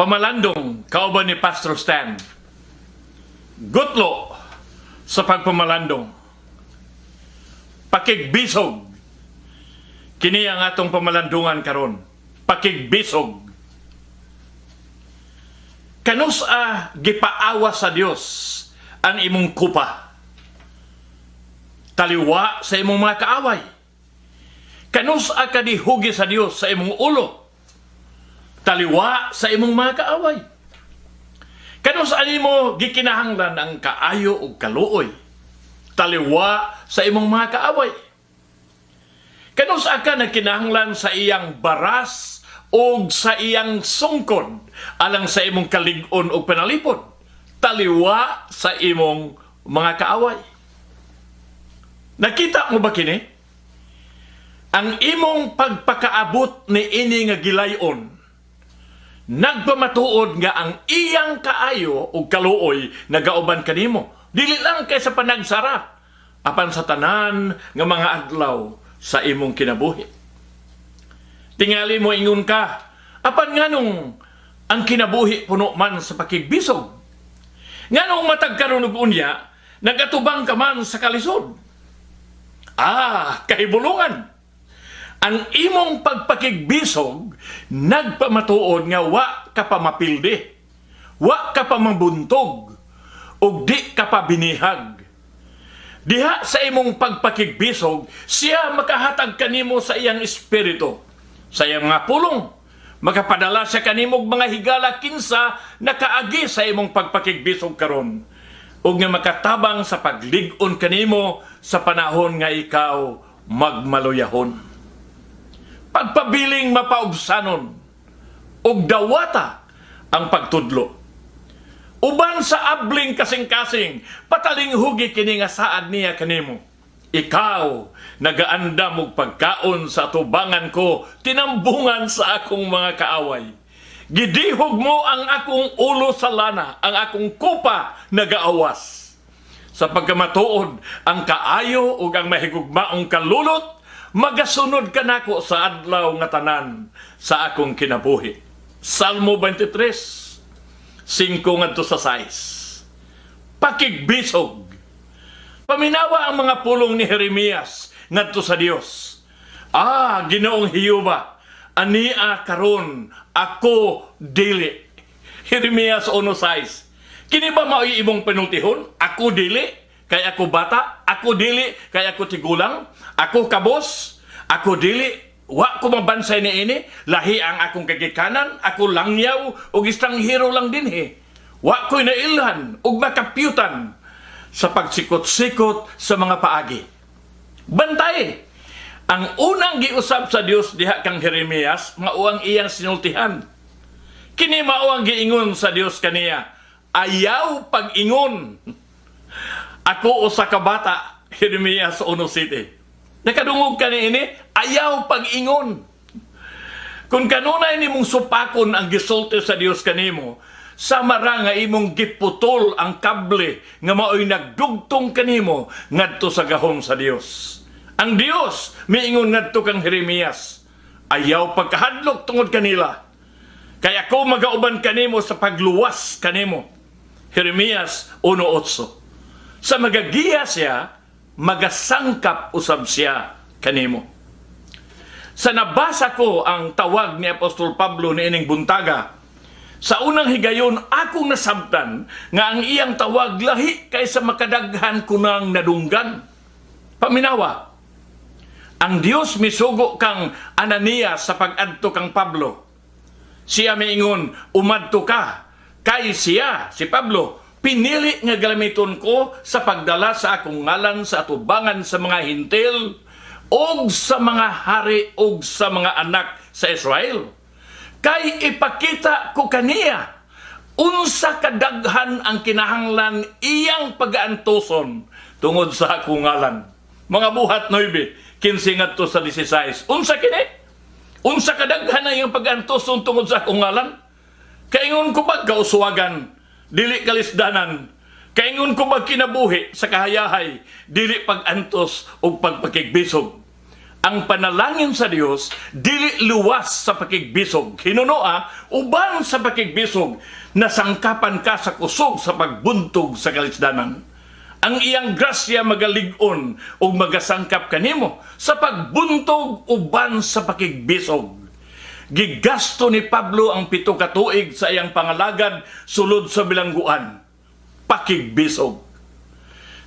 Pamalandong kauban ni Pastor Stan. Gutlo sa pagpamalandong. Pakigbisog. Kini ang atong pamalandungan karon. Pakigbisog. Kanus-a gipaawa sa Dios ang imong kupa? Taliwa sa imong mga kaaway. Kanus-a ka dihugi sa Dios sa imong ulo? Taliwa sa imong mga kaaway. Kanus-a nimo gikinahanglan ang kaayo ug kaluoy? Taliwa sa imong mga kaaway. Kanus-a ka nagkinahanglan sa iyang baras ug sa iyang sungkod alang sa imong kalig-on ug panalipod? Taliwa sa imong mga kaaway. Nakita mo ba kini? Ang imong pagpakaabot ni ini nga gilayon nagpamatuod nga ang iyang kaayo ug kaluoy nagauban kanimo. Dili lang kay sa panagsara, apan sa tanan nga mga adlaw sa imong kinabuhi. Tingali mo ingon ka, apan nganong ang kinabuhi puno man sa pakigbisog? Nganong matag karon ug unya, nagatubang ka man sa kalisod? Ah, kahibulungan. Ang imong pagpakigbisog nagpamatuod nga wa ka pa mapildi, wa ka pa mabuntog, ug di ka pa binihag. Diha sa imong pagpakigbisog, siya makahatag kanimo sa iyang espiritu, sa iyang mga pulong. Makapadala siya kanimo og mga higala kinsa nakaagi sa imong pagpakigbisog karon ug nga makatabang sa paglig-on kanimo sa panahon nga ikaw magmaluyahon. Pagpabiling mapaubsanon ug dawata ang pagtudlo. Uban sa abling kasing-kasing, patalinghugi kini nga saad niya kanimo. Ikaw, nagaandam og pagkaon sa atubangan ko, tinambungan sa akong mga kaaway. Gidihog mo ang akong ulo sa lana, ang akong kupa nagaawas. Sa pagkamatuod, ang kaayo ug ang mahigugmaong kalulot, magasunod kanako sa adlaw nga tanan sa akong kinabuhi. Salmo 23, 5 ngadto sa 6. Pakigbisog. Paminawa ang mga pulong ni Jeremias ngadto sa Dios. "Ah, Ginoong Hiyuba, ania karon ako dili." Jeremias 1:6. Kini ba mao'y imong panultihon? Ako dili, kay ako bata, ako dili, kay ako tigulang, ako kabos, ako dili, wa ko mabansay ni ini, lahi ang akong kagikanan, ako langyaw, ug estranghero lang dinhi. Wa ko'y nailhan ug makapyutan sa pagsikot-sikot sa mga paagi. Bantay! Ang unang giusab sa Dios diha kang Jeremias, mao ang iyang sinultihan. Kini mao ang giingon sa Dios kaniya: "Ayaw pag-ingon. Ako usa ka bata." Jeremias 1:7. Nakadungog ka niini? Ayaw pag-ingon. Kung kanunay nimong supakon ang gisulti sa Dios kanimo, sama ra nga imong giputol ang kable nga maoy nagdugtong kanimo ngadto sa gahom sa Dios. Ang Dios miingon ngadto kang Jeremias, "Ayaw pagkahadlok tungod kanila. Kay ako magauban kanimo sa pagluwas kanimo." Jeremias 1:8. Sa magagiya siya, magasangkap usab siya kanimo. Sa nabasa ko ang tawag ni Apostol Pablo niining buntaga, sa unang higayon akong nasabtan nga ang iyang tawag lahi kaysa makadaghan ko nang nadunggan. Paminawa, ang Dios misugo kang Ananias sa pag-adto kang Pablo. Siya miingon, "Umadto ka, kay siya, si Pablo, pinili nga galamiton ko sa pagdala sa akong ngalan sa atubangan sa mga Hentil og sa mga hari og sa mga anak sa Israel. Kay ipakita ko kaniya unsa kadaghan ang kinahanglan iyang pagaantuson tungod sa akong ngalan." Mga Buhat 9, 15 ngadto sa 16. Unsa kini? Unsa kadaghan ang iyang pag-antuson tungod sa akong ngalan? Kaingon ko ba kauswagan, dili kalisdanan? Kaingon ko ba kinabuhi sa kahayahay, dili pag-antos o pagpakigbisog? Ang panalangin sa Dios dili luwas sa pakigbisog. Hinunoa, uban sa pakigbisog, nasangkapan ka sa kusog sa pagbuntog sa kalisdanan. Ang iyang grasya magalig-on ug magasangkap kanimo sa pagbuntog uban sa pakigbisog. Gigasto ni Pablo ang 7 ka tuig sa iyang pangalagad sulod sa bilangguan. Pakigbisog.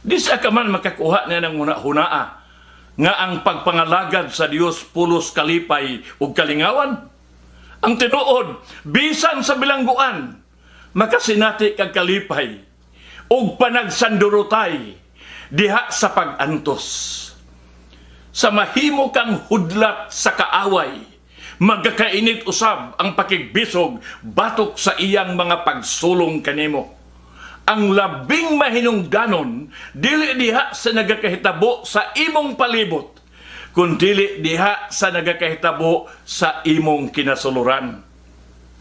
Di sa ka man makakuha na ng hunaa nga ang pagpangalagad sa Dios pulos kalipay ug kalingawan. Ang tinuod, bisan sa bilangguan, makasinati kag kalipay ug panagsandurotay diha sa pag-antos. Sa mahimo kang hudlat sa kaaway, magakainit usab ang pakigbisog batok sa iyang mga pagsulong kanimo. Ang labing mahinungdanon dili diha sa nagakahitabo sa imong palibot, kun dili diha sa nagakahitabo sa imong kinasuluran.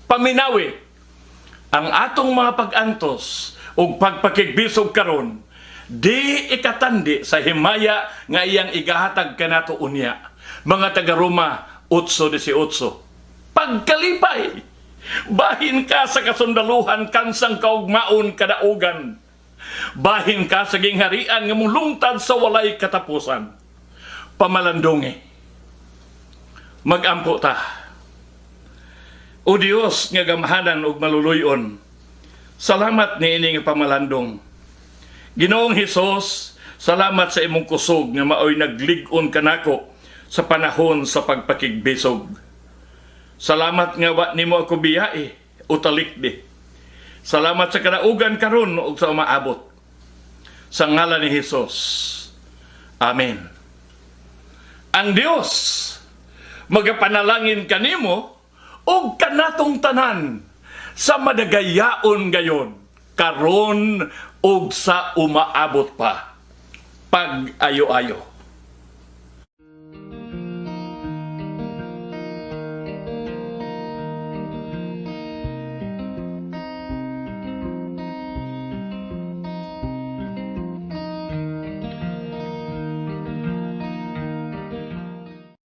Paminawi, ang atong mga pag-antos ug pagpakigbisog karon di ikatandi sa himaya nga iyang igahatag kanato unya. Mga taga Roma 8:18. Pagkalipay, bahin ka sa kasundaluhan kansang kaugmaon kadaugan. Bahin ka sa gingharian nga mulungtad sa walay katapusan. Pamalandungi. Magampo ta. O Dios nga gamhanan ug maluluyon, salamat niini nga pamalandong. Ginoong Hesus, salamat sa imong kusog nga maoy naglig-on kanako sa panahon sa pagpakigbisog. Salamat nga wa nimo ako biyai o talikdi. Salamat sa kadaugan karon ug sa umaabot. Sa ngalan ni Hesus. Amen. Ang Dios magapanalangin kanimo ug kanatong tanan sa madagayaon gayon karon ug sa umaabot pa. Pag-ayo-ayo.